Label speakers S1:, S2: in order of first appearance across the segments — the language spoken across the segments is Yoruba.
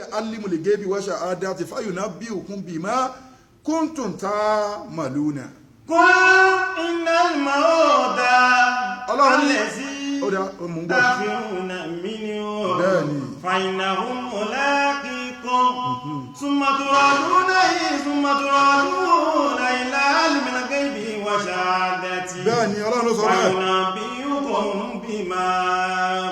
S1: Alimul gaibi wa shahadati fayunabbi'ukum bima kuntum ta'maluna.
S2: قل إن الموت
S1: Ọlọ́run ní
S2: الذي
S1: ó dá mú ń gbọ́.
S2: تفرون منه
S1: Bẹ́ẹ̀ni.
S2: فإنه ملاقيكم ثم تردون إلى عالم الغيب والشهادة
S1: Bẹ́ẹ̀ni, Ọlọ́run ló sọ bẹ́ẹ̀.
S2: فينبئكم بما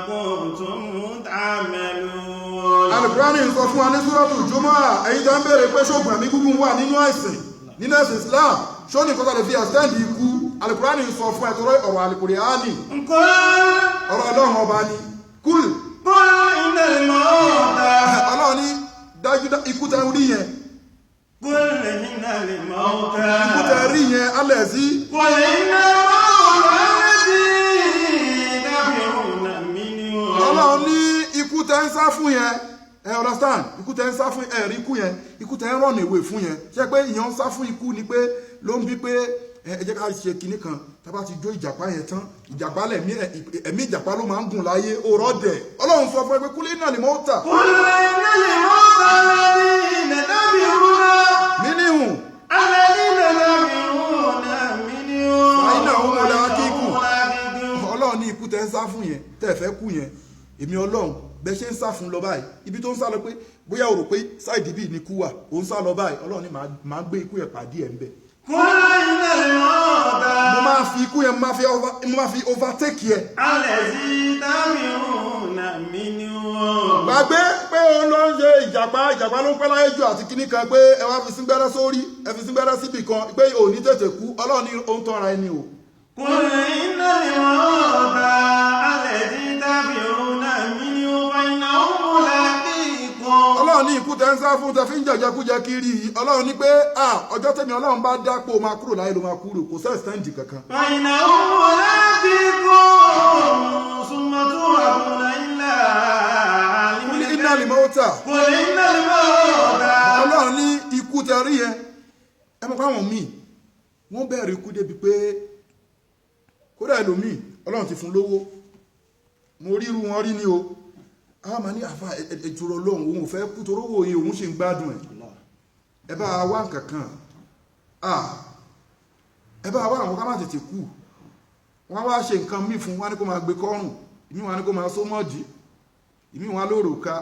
S2: كنتم تعملون.
S1: Alukurani ń sọ fún wa ní Súrọ́tù Jumu'ah. Ẹ̀yin tó ń béèrè pé ṣóògùn ẹ̀mí gúngún wà nínú ẹ̀sìn, nínú ẹ̀sìn Islam, ṣó ní nǹkan tó lè fi extend ikú? Alukurani ń sọ fún ẹ torí ọ̀rọ̀ Alukurani,
S2: قل
S1: ọ̀rọ̀ Ọlọ́run Ọba ni. Kúl.
S2: قل إن الموت
S1: Ọlọ́run ní dájú ikú tẹ rí yẹn,
S2: قل إن الموت
S1: ikú tẹ rí yẹn alẹ́ sí
S2: قل إن الموت الذي تفرون منه.
S1: Ọlọ́run ní ikú tẹ ń sá fún yẹn, ẹ understand, ikú tẹ ń sá fún ẹ rí ikú yẹn, ikú tẹ ń run away fún yẹn, ṣé pé ìyẹn ń sá fún ikú ni pé ló ń bí pé ẹ jẹ́ ká ṣe kinní kan, tá bá ti jó ìjàpá yẹn tán, ìjàpá lẹ̀mí, ẹ̀mí ìjàpá ló máa ń gùn láyé. Òrọ̀ dẹ̀ Ọlọ́run sọ fún ẹ pé kúlẹ̀ náà ni mo tà.
S2: قل إن الموت الذين تفرون
S1: Mínú
S2: الذين تفرون منه
S1: فإنه ملاقيكم.
S2: ملاقيكم.
S1: Ọlọ́run ní ikú tẹ́ ń sá fún yẹn, tẹ́ fẹ́ kú yẹn, èmi Ọlọ́run bẹ́ ṣe ń sá fún lọ báyìí, ibi tó ń sá lọ pé bóyá o rò pé side bíi ní ikú wà, ò ń sá lọ báyìí, Ọlọ́run ní màá gbé ikú yẹn pàdé ẹ̀ ń bẹ̀.
S2: قل إن الموت
S1: Mo máa fi ikú yẹn, mo máa fi overtake yẹ.
S2: الذي تفرون منه.
S1: Gbàgbé pé òun ló ń ṣe ìjàpá, ìjàpá ló ń pẹ́ láyé jù àti kíní kan, pé ẹ wá fi síngbẹ́rẹ́ sórí, ẹ fi síngbẹ́rẹ́ síbì kan pé òní tètè kú. Ọlọ́run ní ó ń tọ́ra ẹni o.
S2: قل إن الموت الذي تفرون منه فإنه ملاقيكم.
S1: Ọlọ́run ní ikú tẹ́ ń sá fún, tẹ́ fi ń jẹjẹkújẹ kiri yìí, Ọlọ́run ní pé à ọjọ́ tẹ̀mí Ọlọ́run bá dápò máa kúrò láyé ló máa kúrò, kò sí extend kankan.
S2: فإنه ملاقيكم ثم تردون إلى عالم
S1: قل إن الموت
S2: قل إن الموت
S1: Ọlọ́run ní ikú tẹ́ rí yẹn, ẹ mọ̀ káwọn míì wọ́n bẹ̀rù ikú débi pé kódà ẹlòmíì, Ọlọ́run ti fún lówó, mo ríru wọn rí ní o, àwọn máa ní àfa ẹ̀jọ̀rọ̀ Ọlọ́run, òun ò fẹ́ kú torí owó yìí, òun sì ń gbádùn ẹ̀, ẹ bá wá nǹkan kan, ẹ bá wá àwọn ká má tètè kú. Wọ́n wá ṣe nǹkan míì fún wọn ní kó máa gbé kọ́rùn ìmí, wọn ní kó máa só mọ́ọ̀dì ìmí, wọn lóòrò ká.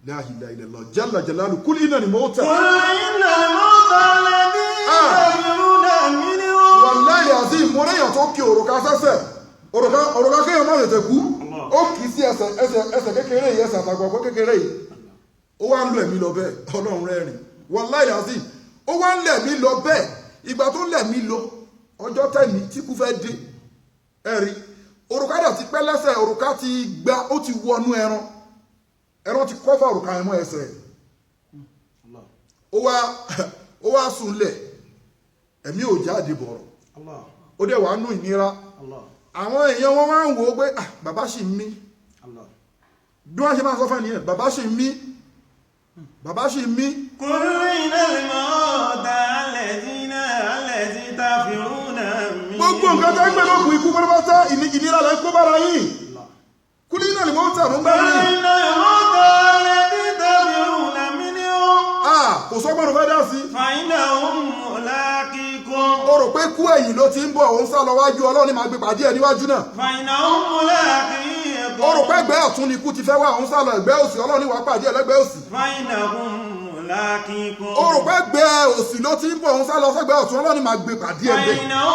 S1: La ilaha illallah jalla jalalu. قل إن الموت
S2: قل إن الموت الذي تفرون منه.
S1: Wallahi azim, mo réyàn tó kí òrùka sẹ́sẹ̀, òrùka, òrùka kéèyàn má tètè kú, ó kì í sí ẹsẹ̀, ẹsẹ̀ kékeré yìí, ẹsẹ̀ àtàgbàgbọ́ kékeré yìí, ó wá ń lo ẹ̀mí lọ bẹ́ẹ̀. Ọlọ́run rẹ́rìn. Wallahi azim, ó wá ń lẹ̀mí lọ bẹ́ẹ̀. Ìgbà tó lẹ̀mí lọ, ọjọ́ tẹ̀mí tí kú fẹ́ dé, ẹ̀rí òrùka dẹ̀ ti pẹ́ lẹ́sẹ̀, òrùka ti gba, ó ti wọnú ẹran, ẹran ti cover òrùka yẹn mọ́ ẹsẹ̀. Ó wá sùn lẹ̀, ẹ̀mí ò jáde bọ̀rọ̀, ó dẹ̀ wá nù ìnira. Àwọn èèyàn wọn wá ń wò ó pé, ah, bàbá ṣì ń mí. Bí wọ́n ṣe máa sọ fún ẹnìyẹn, bàbá ṣì ń mí, bàbá ṣì ń mí.
S2: قل إن الموت الذي تفرون منه.
S1: Gbogbo nǹkan tó ń gbé lókun ikú pátápátá, ìnira lẹ́ kó bára yìí. قل إن الموت ló ń bá
S2: قل
S1: yìí.
S2: إن الموت الذي تفرون منه
S1: Ah, kò sọ́gbọ́n ló fẹ́ dá sí.
S2: فإنه ملاقيكم.
S1: Ó rò pé kú ẹ̀yìn ló ti ń bọ̀, òun sá lọ wájú, Ọlọ́run ní máa gbé pàdé ẹ̀ níwájú náà.
S2: فإنه ملاقيكم.
S1: Ó rò pé ẹgbẹ́ ọ̀tún ni ikú ti fẹ́ wá, òun sá lọ ẹgbẹ́ òsì, Ọlọ́run ní wàá pàdé ẹ̀ lẹ́gbẹ́ òsì.
S2: فإنه ملاقيكم.
S1: Ó rò pé ẹgbẹ́ òsì ló ti ń bọ̀, òun sá lọ sẹ́gbẹ́ ọ̀tún, Ọlọ́run ní máa gbé pàdé ẹ̀ bẹ́ẹ̀.
S2: فإنه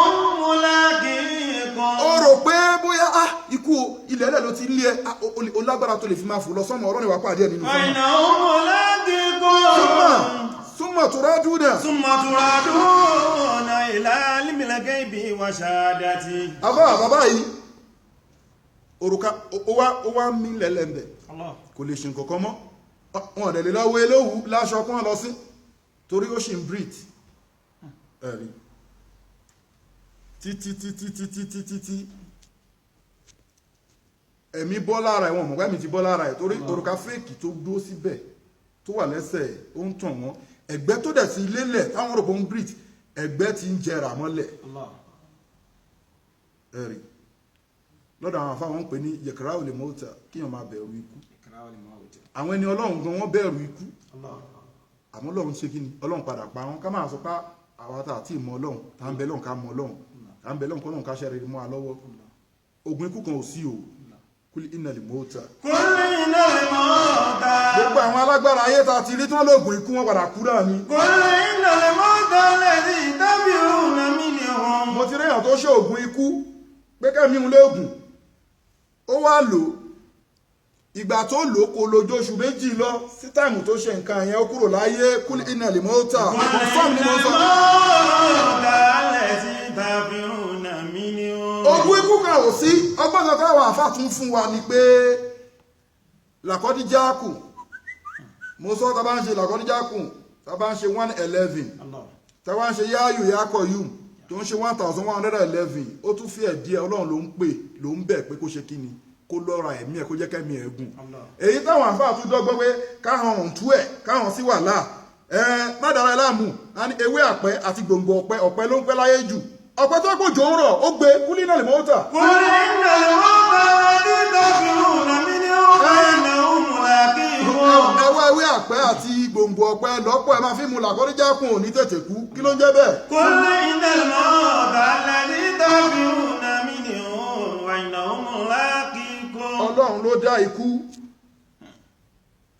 S2: ملاقيكم.
S1: Ó rò pé bóyá ah ikú ilẹ̀ ẹlẹ́ ló ti lé ẹ, ah, o lágbára tó lè fi máa fò lọ sọ́mọ, Ọlọ́run ní wàá pàdé ẹ̀ nínú sọ́mọ.
S2: فإنه ملاقيكم.
S1: ثم تردون
S2: ثم تردون إلى عالم الغيب والشهادة.
S1: Àbá bàbá yìí, òrùka ó wá mí lẹ́lẹ́mbẹ̀, kò lè ṣe nǹkan kan mọ́, wọn dẹ̀ lè lọ́wọ́ eléwu láṣọ kún lọ sí torí ó ṣì ń breathe, ẹ̀rí títí títí títí títí tí ẹ̀mí bọ́ lára ẹ̀. Wọn mọ̀ pé ẹ̀mí ti bọ́ lára ẹ̀ torí òrùka fake tó dúró síbẹ̀ tó wà lẹ́sẹ̀ ó ń tàn wọ́n. Ẹ̀gbẹ́ tó dẹ̀ sí lélẹ̀ táwọn rò pé ó ń breathe, ẹ̀gbẹ́ ti ń jẹrà mọ́lẹ̀. Ẹ̀rí lọ́dọ̀ àwọn afáwọn ń pè ní يكره الموت, kíyàn máa bẹ̀rù ikú. Àwọn ẹni Ọlọ́run gan wọ́n bẹ̀rù ikú, àmọ́ Ọlọ́run ṣe kí ni? Ọlọ́run padà pa wọn. Ká máa sọ pé àwa tá àti ìmọ̀ Ọlọ́run, tá ń bẹ lọ́run, ká mọ Ọlọ́run, tá ń bẹ lọ́run kọ́lọ́run ká ṣe rere mọ́ wa lọ́wọ́. Ogun ikú kan ò sí o. Kúlí iná lè mọ́ ta.
S2: قل إن الموت
S1: Gbogbo àwọn alágbára ayé tá a ti rí tí wọ́n lóògùn ikú, wọn padà kú náà ni.
S2: قل إن الموت الذي تفرون منه.
S1: Mo ti réyàn tó ṣe oògùn ikú pé kẹ́mi ń lóògùn, ó wá lò ó. Ìgbà tó lò ó, kò lójú oṣù 2 lọ sí time tó ṣe nǹkan yẹn, ó kúrò láyé. Kúlí iná lè mọ́ ta, confirm ni mo sọ.
S2: الموت الذي تفرون منه.
S1: Ogun ikú kan ò sí. Ọgbọ́n kan táwọn àáfàá tún fún wa ni pé làkọ́díjáàkù, mo sọ, tá a bá ń ṣe làkọ́díjáàkù, tá a bá ń ṣe 111, tá a bá ń ṣe yáàyù yákọ̀ yù tó ń ṣe 1111, ó tún fi ẹ̀ díẹ̀. Ọlọ́run ló ń pè, ló ń bẹ̀ pé kó ṣe kí ni, kó lọ́ra ẹ̀mí ẹ̀, kó jẹ́ kẹ́mi ẹ̀ gùn. Èyí táwọn àáfàá tún dọ́gbọ́n pé káhàn ọ̀hún tú ẹ̀ káhàn sí wàhálà ẹ má dára ẹ láàmú á ní ewé àpẹ àti gbòǹgbò ọ̀pẹ. Ọ̀pẹ ló ń pẹ́ láyé jù. Ọ̀pẹ tó kò jò ń rọ̀, ó gbé kúlí náà lè mọ́ tà.
S2: قل إن الموت الذي تفرون منه فإنه ملاقيكم.
S1: Ẹ wá ewé àpẹ àti gbòǹgbò ọ̀pẹ lọ́pọ̀, ẹ máa fi mu làkọ́díjákùn, ò ní tètè kú. Kí ló ń jẹ́ bẹ́ẹ̀?
S2: قل إن الموت الذي تفرون منه فإنه ملاقيكم.
S1: Ọlọ́run ló dá ikú.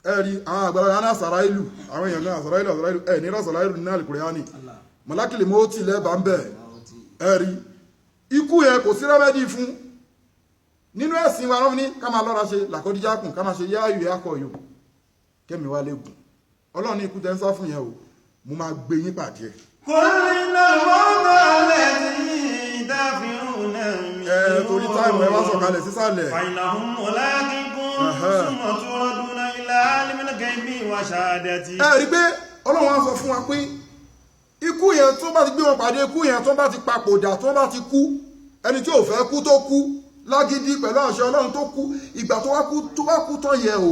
S1: Ẹ rí àwọn àgbàlagbà ní àsàrà ìlú, àwọn èèyàn náà, àsàrà ìlú, àsàrà ìlú ẹ ní àsàrà ìlú ní Àlùkùránì, mọ̀lákìlì mọ́tì lẹ́bàá ń bẹ̀. Ẹ rí ikú yẹn, kò sí remedy fún nínú ẹ̀sìn wa. Wọ́n ní ká máa lọ́ra ṣe làkọ́díjákùn, ká máa ṣe yáàyò yákọ̀yò, kẹ́mi wá lẹ́gùn. Ọlọ́run ní ikú tẹ́ ń sá fún yẹn o, mo máa gbé yín pàdé ẹ̀.
S2: قل إن الموت الذي تفرون منه
S1: Ẹ torí time, ẹ wá sọ̀kalẹ̀ sísàlẹ̀.
S2: فإنه ملاقيكم ثم تردون إلى عالم الغيب والشهادة.
S1: Ẹ rí pé Ọlọ́run á sọ fún wa pé ikú yẹn, tó bá ti gbé wọn pàdé ikú yẹn, tó bá ti papòdà, tó bá ti kú, ẹni tí ò fẹ́ kú tó kú lágídí pẹ̀lú àṣẹ Ọlọ́run tó kú, ìgbà tó wá kú, tó wá kú tán yẹ o,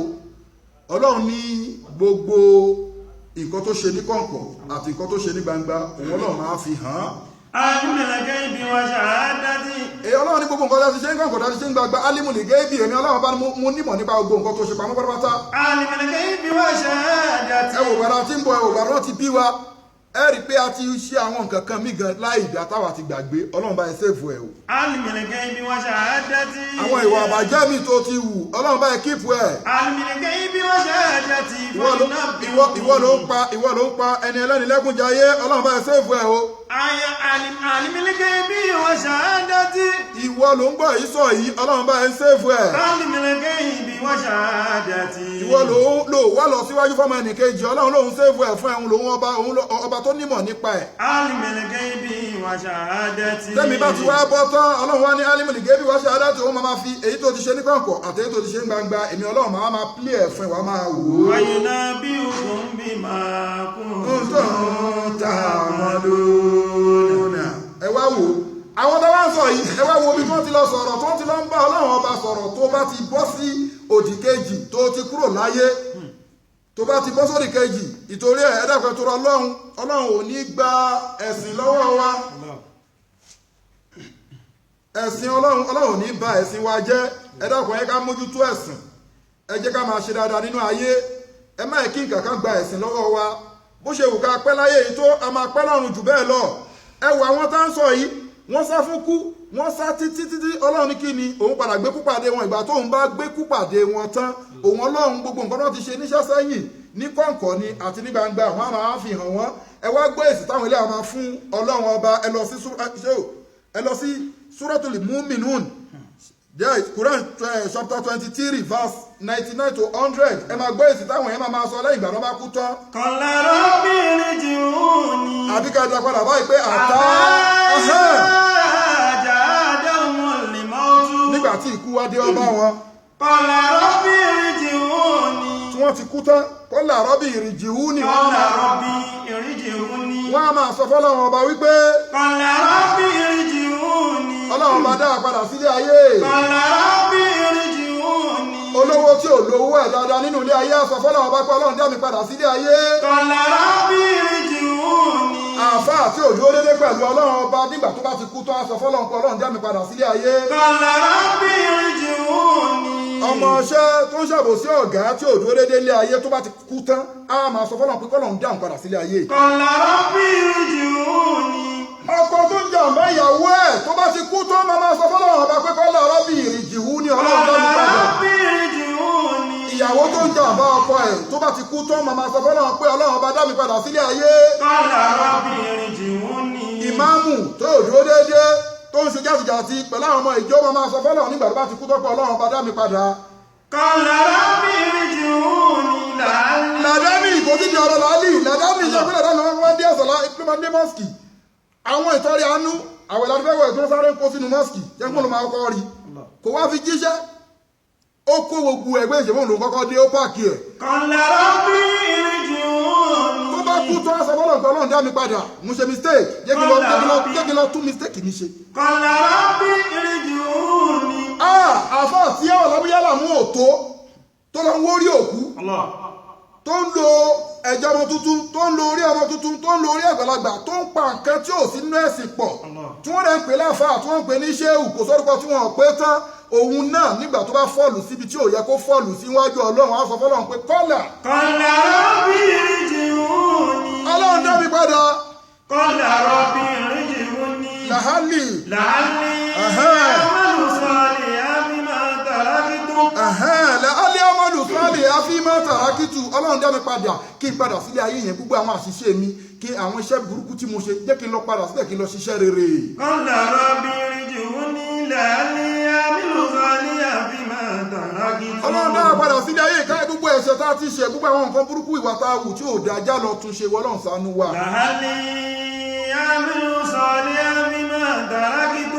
S1: Ọlọ́run ní gbogbo nǹkan tó ṣe ní kọ̀ǹkọ̀ àti nǹkan tó ṣe ní gbangba, òun Ọlọ́run máa fi hàn án.
S2: عالم الغيب والشهادة.
S1: Èyí Ọlọ́run ní gbogbo nǹkan tó ti ṣe ní kọ̀ǹkọ̀, tó ti ṣe ní gbangba, alimul gaibi, èmi Ọlọ́run bá ní mo nímọ̀ nípa gbogbo nǹkan tó ṣe pamọ́ pátápátá.
S2: عالم الغيب والشهادة.
S1: Ẹ wò gbàdá tí ń bọ̀, ẹ wò gbàdá ti bí wa, ẹ rí i pé a ti ṣe àwọn nǹkan kan mí gan láì dá táwa ti gbàgbé, Ọlọ́run bá ẹ save ẹ o.
S2: عالم الغيب والشهادة.
S1: Àwọn ìwà àbàjẹ́ mi tó ti wù, Ọlọ́run bá ẹ keep ẹ.
S2: عالم الغيب والشهادة.
S1: Ìwọ ló ń pa ẹni ẹlẹ́ni lẹ́kúnjayé, Ọlọ́run bá ẹ save ẹ o.
S2: عالم الغيب والشهادة.
S1: Ìwọ ló ń gbọ́ yìí sọ yìí, Ọlọ́run bá ẹ save ẹ.
S2: عالم الغيب والشهادة.
S1: Ìwọ ló ń lò wá lọ síwájú fọmọ ẹnìkejì, Ọlọ́run lòun save ẹ fún ẹ̀hún, lòun ọba, òun ọba tó nímọ̀ nípa ẹ̀.
S2: عالم الغيب والشهادة.
S1: Tẹ́mi bá ti wá bọ́ tán, Ọlọ́run wá ní alimul gaibi wa shahadati, òun máa fi èyí tó ti ṣe ní kọ̀ǹkọ̀ àti èyí tó ti ṣe ní gbangba, èmi Ọlọ́run máa máa play ẹ̀ fún ẹ, wàá máa wò ó.
S2: وينبئكم بما
S1: كنتم
S2: كنتم
S1: تعملون. Ẹ wá wò àwọn tó wá ń sọ yìí, ẹ wá wo bí wọ́n ti lọ sọ̀rọ̀, tó ti lọ ń bá Ọlọ́run ọba sọ̀rọ̀. Tó bá ti bọ́ sí òdì kejì, tó ti kúrò láyé, tó bá ti bọ́ sódì kejì, ìtorí ẹ̀, ẹ dákun, tó rọ Ọlọ́run, Ọlọ́run ò ní gba ẹ̀sìn lọ́wọ́ wa. Ẹ̀sìn Ọlọ́run, Ọlọ́run ò ní bà ẹ̀sìn wa jẹ́. Ẹ dákun, ẹ ká mójútó ẹ̀sìn, ẹ jẹ́ ká máa ṣe dáadáa nínú ayé. Ẹ má kí nǹkan kan gba ẹ̀sìn lọ́wọ́ wa. Bó ṣe wù ká pẹ́ láyé yìí tó, a máa pẹ́ lọ́run jù bẹ́ẹ̀ lọ. Ẹ wo àwọn tá ń sọ yìí, wọ́n sá fún kú, wọ́n sá títí títí. Ọlọ́run ní kí ni, òun padà gbé kú pàdé wọn. Ìgbà tóun bá gbé kú pàdé wọn tán, òun Ọlọ́run, gbogbo nǹkan tó ti ṣe níṣẹ́ sẹ́yìn ní kọ̀ǹkọ̀ ni àti ní gbangba, àwọn máa fi hàn wọ́n. Ẹ wá gbọ́ èsì táwọn ilé àwọn máa fún Ọlọ́run ọba. Ẹ lọ sí Suratul Mu'minun, Quran chapter 23 verse 99 to 100. Ẹ máa gbọ́ èsì táwọn yẹn máa máa sọ lẹ́yìn ìgbà tó bá kú tán.
S2: قال رب ارجعوني.
S1: Àbí ká dá padà báyìí pé àtá
S2: جاءهم الموت.
S1: Nígbà tí ikú wá dé ọba wọn,
S2: قال رب ارجعوني.
S1: tí wọ́n ti kú tán, قال رب ارجعوني.
S2: قال رب ارجعوني.
S1: Wọ́n á máa sọ fọ́lọ́run ọba wípé
S2: قال رب ارجعوني.
S1: Ọlọ́run bá dá padà sílé ayé.
S2: قال رب ارجعوني.
S1: Olówó tí ò lówó ẹ̀ dáadáa nínú ilé ayé á sọ fọ́lọ́run ọba pé Ọlọ́run dá mi padà sílé ayé.
S2: قال رب ارجعوني.
S1: Àáfàá tí ò dúró dédé pẹ̀lú Ọlọ́run ọba nígbà tó bá ti kú tán á sọ fọ́lọ́run pé Ọlọ́run dá mi padà sílé ayé.
S2: قال رب ارجعوني.
S1: Ọmọọṣẹ́ tó ń ṣàbòsí ọ̀gá tí ò dúró déédéé lé ayé, tó bá ti kú tán, á máa sọ fọ́lọ́run pé kọ́lọ́run dáhùn padà sílé ayé.
S2: قال رب ارجعوني.
S1: Ọkọ tó ń jàǹbá ìyàwó ẹ̀, tó bá ti kú tán, máa sọ fọ́lọ́run ọba pé قال رب ارجعوني, Ọlọ́run dá mi
S2: قال
S1: padà.
S2: رب ارجعوني.
S1: Ìyàwó tó ń jàǹbá ọkọ ẹ̀, tó bá ti kú tán, máa sọ fọ́lọ́run pé Ọlọ́run ọba, dá mi padà sílé ayé.
S2: قال رب ارجعوني.
S1: Ìmáàmù tó ò dúró déédéé, tó ń ṣe jàtìjàtì pẹ̀lú àwọn ọmọ ìjọ, máa sọ fọ́lọ́run nígbà tó bá ti kú tán pé Ọlọ́run ọba, dá mi padà.
S2: قال رب ارجعوني لعلي.
S1: Làdámì kò sí di ọ̀rọ̀ làálì. Làdámì ṣe pé làdámì wọn máa ń dé ọ̀sán ló máa ń dé mosque. Àwọn ìtọ́rí àánú àwẹ̀ ládùúgbò tó sáré ń kó sínú mosque jẹ́ kó ló máa kọ́ rí, kò wá fi jíṣẹ́, ó kó gbogbo ẹgbẹ́ ìṣèwọ̀n ló kọ́kọ́ dé, ó park ẹ̀.
S2: قال رب ارجعوني.
S1: Tó bá kú tó, á sọ fọ́lọ́run pé Ọlọ́run, dá mi padà, mo ṣe mistake, jẹ́ kí n lọ tún mistake mi ṣe.
S2: قال رب ارجعوني.
S1: Ah, àfáà tí àwọn ọ̀làbúyálà mú òtó tó lọ ń wórí òkú,
S2: الله.
S1: tó ń lo ẹ̀jẹ̀ ọmọ tuntun, tó ń lo orí ọmọ tuntun, tó ń lo orí àgbàlagbà, tó ń pa nǹkan tí ò sí nínú ẹ̀sìn pọ̀, tí wọ́n rẹ̀ ń pè láfáà, tí wọ́n ń pè ní ṣéwù, kò sórúkọ tí wọ́n ò pé tán, òun náà nígbà tó bá fall síbi tí ò yẹ kó fall sí iwájú Ọlọ́run, á sọ fọ́lọ́run pé قال.
S2: قال رب ارجعوني.
S1: Ọlọ́run, dá mi padà.
S2: قال رب ارجعوني.
S1: لعلي.
S2: لعلي أعمل صالحا فيما تركت.
S1: لعلي أعمل صالحا فيما تركت. Ọlọ́run, dá mi padà kí n padà sílé ayé yẹn, gbogbo àwọn àṣìṣe mi, kí àwọn iṣẹ́ burúkú tí mo ṣe, jẹ́ kí n lọ padà sílẹ̀, kí n lọ ṣiṣẹ́ rere.
S2: قال رب ارجعوني لعلي أعمل صالحا فيما تركت.
S1: Ọlọ́run, dá wa padà sílé ayé, ìkáyé gbogbo ẹ̀ṣẹ̀ tá a ti ṣe, gbogbo àwọn nǹkan burúkú, ìwà tá a wù tí ò dáa, já lọ tún ṣe. Ọlọ́run, ṣàánú wa.
S2: لعلي أعمل صالحا فيما تركت.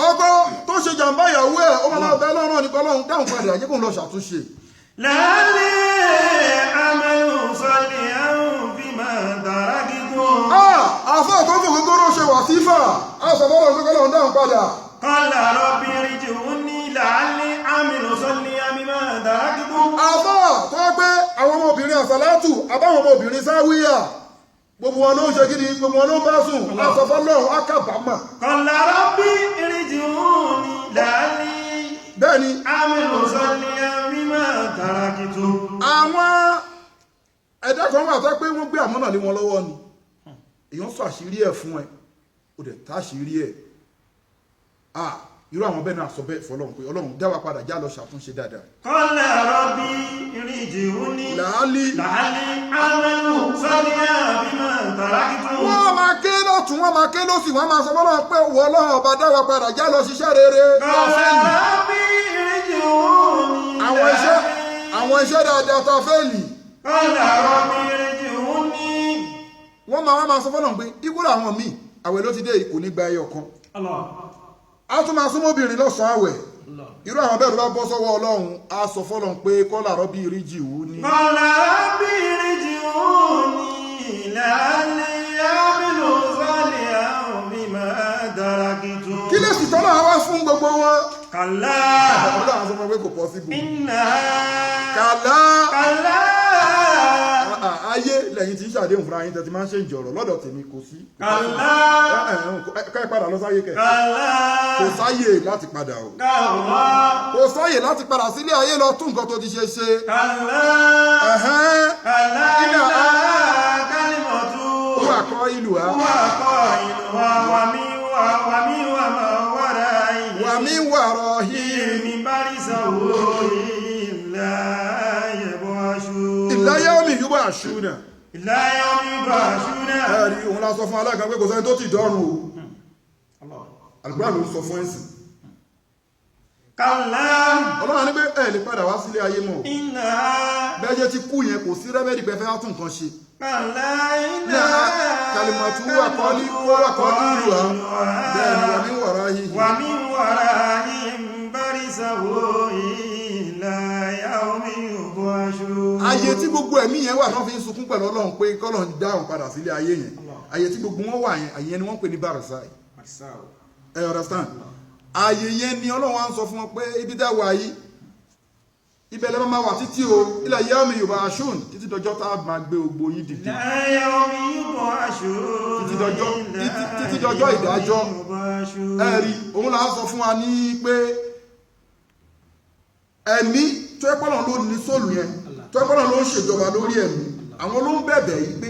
S1: Ọkọ tó ṣe jàǹbá ìyàwó ẹ̀, ó máa bẹ Ọlọ́run nípa Ọlọ́run dáhùn padà, jẹ́ kóun lọ ṣàtúnṣe.
S2: لعلي أعمل صالحا فيما تركت.
S1: Ah, àfáà tó fò gbogbo ṣe wàsífà, á sọ fọ́lọ́run pé kọ́lọ́run dáhùn padà.
S2: قال رب ارجعوني لعلي أعمل صالحا فيما تركت.
S1: Àfáà tó pé àwọn ọmọbìnrin àsàlátù àbáwọn ọmọbìnrin sáwíyà, gbogbo wọn ló ń ṣe kí ni, gbogbo wọn ló ń bá sùn, á sọ fọ́lọ́run, á kábàámà.
S2: قال رب ارجعوني لعلي
S1: Bẹ́ẹ̀ ni.
S2: أعمل صالحا فيما تركت.
S1: Àwọn ẹ̀dá kan wà tó pé wọ́n gbé àmọ́nà lé wọn lọ́wọ́ ni. Èèyàn sọ àṣírí ẹ̀ fún ẹ, ó dẹ̀ tá àṣírí ẹ̀. Ah, irú àwọn bẹ́ẹ̀ náà sọ bẹ́ẹ̀ fọlọ́run pé Ọlọ́run, dá wa padà, já lọ ṣàtúnṣe dáadáa.
S2: قال رب ارجعوني
S1: لعلي.
S2: لعلي أعمل صالحا فيما تركت.
S1: Wọ́n máa ké lọ́tún, wọ́n máa ké lọ́sì, wọ́n máa sọ fọlọ́run pé wọ́n Ọlọ́run ọba, dá wa padà, já lọ ṣiṣẹ́ rere.
S2: قال رب ارجعوني.
S1: Àwọn iṣẹ́ dáadáa tá a fẹ́ lì.
S2: قال رب ارجعوني.
S1: Wọ́n máa sọ fọlọ́run pé ikú làwọn míì, àwẹ̀ ló ti dé, kò ní gba ẹyọ kan,
S2: الله.
S1: a tún máa súnmọ́ obìnrin lọ́sàn-án àwẹ̀. Irú àwọn bẹ́ẹ̀ ló bá bọ́ sọ́wọ́ Ọlọ́run, á sọ fọ́lọ́run pé قال رب ارجعوني.
S2: قال رب ارجعوني لعلي أعمل صالحا فيما تركت.
S1: Kí lè sì tọ́lá wá fún gbogbo wọn?
S2: كلا.
S1: Ọlọ́run sọ fún wọn pé kò possible.
S2: إنها.
S1: كلا.
S2: كلا.
S1: Ayé lẹ́yìn tí ń ṣàdéhùn fúnra yín tẹ́tí máa ń ṣe ìjọ̀rọ̀ lọ́dọ̀ tèmi, kò sí.
S2: كلا.
S1: Ká ẹ padà lọ sáyé kẹ.
S2: كلا.
S1: Kò sáyè láti padà o.
S2: كلا.
S1: Kò sáyè láti padà sílé ayé lọ tún nǹkan tó ti ṣe ṣe.
S2: كلا.
S1: Ẹ̀hẹ́n.
S2: كلا.
S1: إنها
S2: إنها كلمة
S1: هو قائلها.
S2: هو قائلها ومن وما ورائهم
S1: ومن ورائهم
S2: من برزخ إلى يبعثون.
S1: إلى يوم يبعثون.
S2: إلى يوم يبعثون.
S1: Ẹ̀rí òun la sọ fún alága pé kò sẹ́ni tó ti dọ́rùn o. Àlùkùránì ló ń sọ fún ẹ̀sìn.
S2: كلا.
S1: Ọlọ́run ní pé ẹ lè padà wá sílé ayé mọ́ o.
S2: إنها.
S1: Bẹ́ẹ̀ jẹ́ ti kú yẹn, kò sí remedy pé fẹ́ wá tún nǹkan ṣe.
S2: كلا.
S1: Náà
S2: إنها
S1: كلمة هو قائل هو قائلها. Bẹ́ẹ̀ ni ومن ورائهم.
S2: ومن ورائهم برزخ إلى يوم يبعثون.
S1: Ayé tí gbogbo ẹ̀mí yẹn wà náà fi ń sunkún pẹ̀lú Ọlọ́run pé kọ́lọ́run dáhùn padà sílé ayé yẹn. Ayé tí gbogbo wọn wà yẹn, ayé yẹn ni wọ́n ń pè ní barzakh. Ẹ understand? Ayé yẹn ni Ọlọ́run wá ń sọ fún wọn pé ibi dá wà yìí, ibẹ̀ lẹ́ máa wà títí o, إلى يوم يبعثون, títí dọjọ́ tá a máa gbé gbogbo yín dìde.
S2: إلى يوم يبعثون.
S1: Títí dọjọ́ ìdájọ́.
S2: يبعثون.
S1: Ẹ̀rí òun là ń sọ fún wa ní pé Ẹ̀mí tó ẹ́ pọ́nà ló ní sóòlù yẹn, tó ẹ́ pọ́nà ló ń ṣèjọba lórí ẹ̀mí, àwọn ló ń bẹ̀bẹ̀ yìí pé